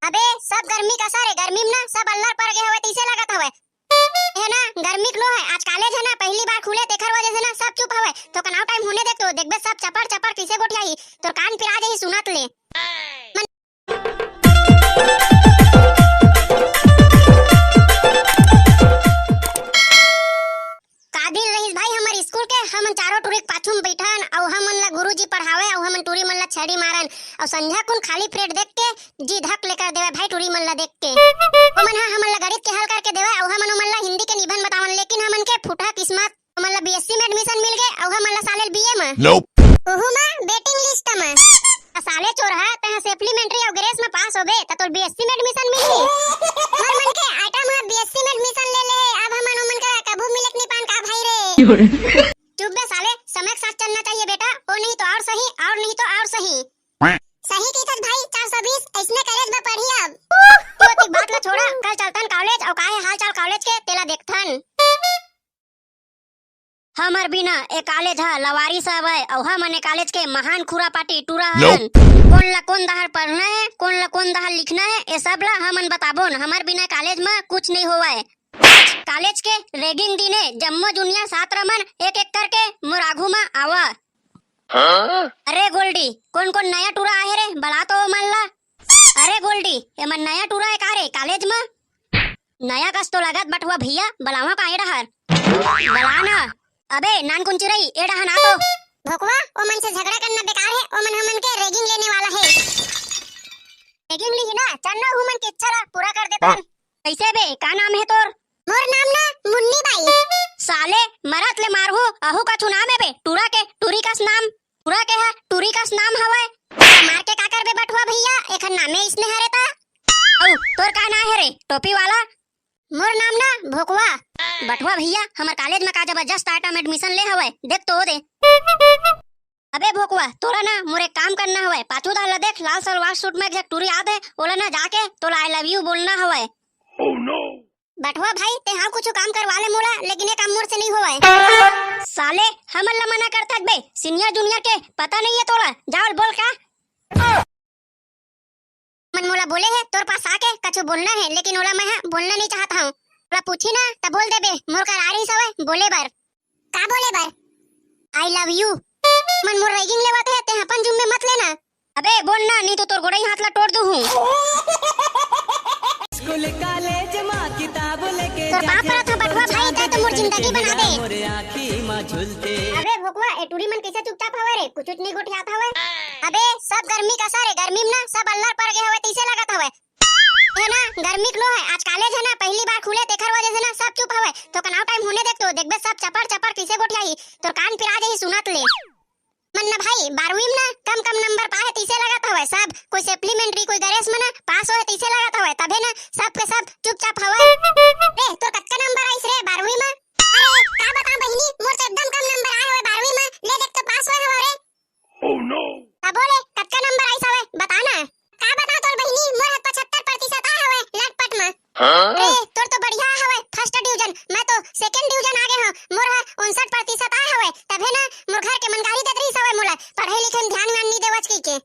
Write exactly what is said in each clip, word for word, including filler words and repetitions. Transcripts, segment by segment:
अबे, सब गर्मी के असर हे, गर्मी में ना सब अल्लर पर गे हवय, तइसे लगत हवय। हे ना, गर्मी के लो हे, आज कॉलेज हे ना, पहली बार खुले, तेखर वजह से ना सब चुप हवय। थोकन अउ टाइम होने दे तो, देखबे सब चपड़ चपड़ कइसे गोठियाही, तोर कान पिरा जाही सुनत ले। मन का दिन रहिस भाई हमर स्कूल के, हमन चारों टूरी के पाछू में बैठन, अउ हमन ला गुरुजी पढ़ावे, अउ हमन टूरी मन ला छड़ी मारन, अउ संझा कुन खाली प्लेट देख के जी धक ले कर देवे भाई टूरी मन ला देख के। ओमन हा हमन ला गणित के हल करके देवे, अउ हमन ओमन ला हिंदी के निबंध बतावन, लेकिन हमन के फूटहा किस्मत, ओमन ला बीएससी में एडमिशन मिल गे, अउ हमन ला साले बीए में। Nope। ओहू में वेटिंग लिस्ट में। आ साले चोरहा, तैं सप्लीमेंट्री अउ ग्रेस में पास होबे, त तोर बीएससी में एडमिशन मिलही। हमर मन के आइटम ह बीएससी में एडमिशन ले ले हे, अब हमन ओमन करा कभू मिले के नहीं पान का भाई रे। चुप बे साले, समय के साथ चलना चाहिए बेटा, वो नहीं तो और सही, और नहीं तो और सही। सही कहिथस भाई, चार सौ बीस, अइसने कॉलेज में पढ़ी अब। तू अतिक बात ला छोड़ा, कल चलथन कॉलेज, अउ का हे हाल चाल कॉलेज के, तेला देखथन। हमर बिना ए कॉलेज ह लवारिस हवय, अउ हमन ए कॉलेज के महान खुरापाटी टूरा हन। Nope। कोन ला कोन डहर पढ़ना हे, कोन ला कोन डहर लिखना हे, ए सब ला हमन बताबोन। हमर बिना कॉलेज म कुछ नइ होवय। कॉलेज के रैगिंग दिन हे, जम्मो जूनियर छात्र मन एक एक करके मोर आघू म आवा। हाँ? अरे गोल्डी, कोन कोन नया टूरा आहे रे, बला तो ओमन ला। अरे गोल्डी, एमन नया टूरा हे का रे कॉलेज म? नया कस तो लगत बटुआ भैया, बलावा का ए डहर? बला ना। अबे नानकुन चिरई, ए डहर आ तो। भोकवा, ओमन से झगड़ा करना बेकार हे, ओमन हमन के रैगिंग लेने वाला हे। रैगिंग लिही ना, चल ना ओमन के इच्छा ला पूरा कर देथन। कइसे बे, का नाम हे तोर? मोर नाम ना मुन्नी बाई। साले, मरत ले मारहूं, अहू कछु नाम हे बे, टूरा के, टूरी कस नाम। टूरा के ह, टूरी कस नाम हवय। मार के का करबे बटुआ भैया, एखर नामे अइसने हरे त। अउ तोर का नाम हे रे, टोपी वाला? मोर नाम ना भोकवा। बटुआ भैया, हमर कॉलेज म का जबरदस्त आइटम एडमिशन ले हवय, देख तो ओ दे। अबे भोकवा, तोला ना मोर एक काम करना हवय, पाछू डहर ला देख, लाल सलवार सूट म एक झक टूरी आत हे, ओला ना जाके तोला I love you बोलना हवय। Oh no! बटुआ भाई, तैं हा कुछु काम करवा ले मोला, लेकिन ए काम मोर से नइ होवय। साले, हमन ला मना करथस बे, सीनियर जूनियर के पता नइ हे तोला, जा ओला बोल का? मन मोला बोले हे, तोर पास आके कछु बोलना हे, लेकिन ओला मैं ह बोलना नइ चाहत हंव। ओला पूछही ना, त बोल देबे, मोर करा रिहिस हवय बोले बर। का बोले बर? I love you। मन मोर रैगिंग लेवत हे, तैं अपन जुम्मे मत लेना। अबे बोल ना, नहीं तो तोर गोड़ई हाथ ला तोड़ दूहूं। स्कूल कॉलेज मा किताब लेके तोर पाँव परत हंव बटुआ भाई, तैं तो मोर जिंदगी बना दे। मोरे आँखी मा झुलते। अबे भोकवा, ए टूरी मन कइसे चुपचाप हवय रे, कुछुच नइ गोठियात हवय। अबे सब गर्मी के असर हे, गर्मी म ना सब अल्लर पर गे हवय, तइसे लगत हवय। हे ना, गर्मी के लो हे, आज कॉलेज हे ना, पहली बार खुले, तेखर वजह से ना सब चुप हवय। थोकन अउ टाइम होने दे तो, देखबे सब चपड़ चपड़ कइसे गोठियाही, तोर कान पिरा जाही सुनत ले। मन ना भाई, बारहवीं में ना कम कम नंबर पाए हे, तइसे लगत हवय। सब कोई सप्लीमेंट्री, कोई ग्रेस में ना पास होए, तइसे लगत हवय। तभे ना सब के सब चुपचाप हवय। रे, तोर कतका नंबर आइस रे बारहवीं में? अरे, का बताओं बहिनी, मोर तो एकदम कम नंबर आए हवय बारहवीं में। ले देख तो पास होए हवय रे। Oh no! तभो ले, कतका नंबर आइस हवय, बता ना। का बताओं तोर बहिनी, मोर ह पचहत्तर प्रतिशत आए हवय लटपट में। हाँ? ए, तोर तो बढ़िया हवय, first division, मैं तो second division आ गे हंव, मोर ह उनसठ प्रतिशत आए हवय, तभे ना मोर घर के मन गारी देत रहिस हवय मोला, पढ़ई लिखई में ध्यान व्यान नइ देवच कहिके।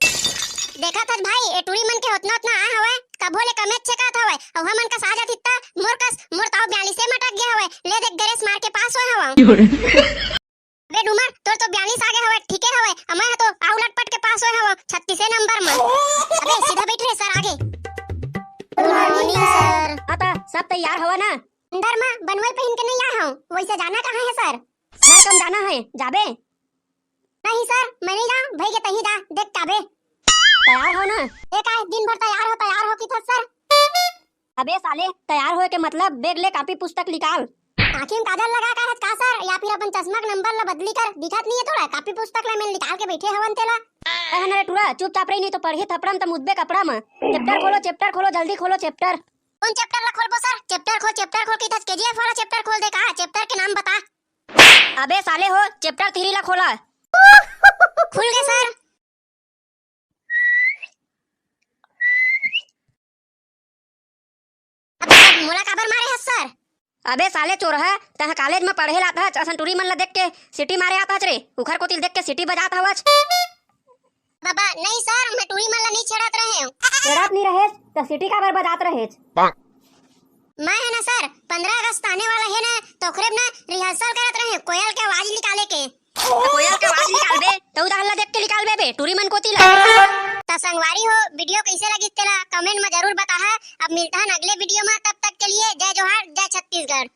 देखत हस भाई, ए टूरी मन के ओतना ओतना आए हवय, तभो ले कमेच छेकात हवय, अउ हमन कस आ जातिस त मोर कस, मोर ताव बयालीसे म अटक गे हवय, ले देख ग्रेस मार के पास होए हवं। अबे डूमर, तोर तो बयालीस आगे हवय, ठीके हवय, अउ मैं ह तो अउ लटपट के पास होए हवं, छत्तीसे नंबर म। अबे सीधा बैठ रे, सर आगे। Good morning, sir। हाँ त, सब तैयार हवय ना? अंदर म बनवई पहिन के नइ आए हंव, वइसे जाना कहाँ हे, सर? नरकम जाना हे, जाबे? नहीं, सर, मैं नइ जांव, भई गे तहीं जा, देख के आबे। तैयार हव ना? ए काय, दिन भर तैयार हव, तैयार हव कहिथस, सर? अबे साले, तैयार होए के मतलब बैग ले कापी पुस्तक निकाल। आँखी में काजल लगा के आए हस का सर, या फिर अपन चश्मा के नंबर ला बदली कर दिखत नइ हे तोला? कापी पुस्तक ला मैं निकाल के बैठे हवन तेला। अहन रे टूरा, चुपचाप रही, नहीं तो पड़ही थपड़म त मुदबे कपड़ा म। Chapter खोलो, chapter खोलो, जल्दी खोलो chapter। कौन chapter ला खोलबो सर? Chapter खोल, chapter खोल कहिथस, केजीएफ वाला chapter खोल दे का? Chapter के नाम बता। अबे साले हो, chapter three ला खोला। खुल गे सर। अबे, मोला काबर मारे हस सर? अबे साले चोरहा, तैं कॉलेज म पढ़े ला आत हच, असन टूरी मन ला देख के सीटी मारे आत हच रे, उखर कोतिल देख के सीटी बजात हवच। बाबा, नहीं सर, मैं टूरी मन ला नहीं छेड़त रहे हूँ। छेड़त नहीं रहेच, त सीटी काबर बजात रहेच? मैं है ना सर, पंद्रह अगस्त आने वाला है ना, तो ओकरे में ना रिहर्सल करत रहे हूँ कोयल के आवाज निकाले के। कोयल के आवाज निकालबे, त उदाहर ला देख के निकालबे बे, टूरी मन कोती ला। त संगवारी हो, वीडियो कैसे लगिस तेला कमेंट में जरूर बताहा। अब मिलता है अगले वीडियो में, तब तक के लिए जय जोहार, जय छत्तीसगढ़।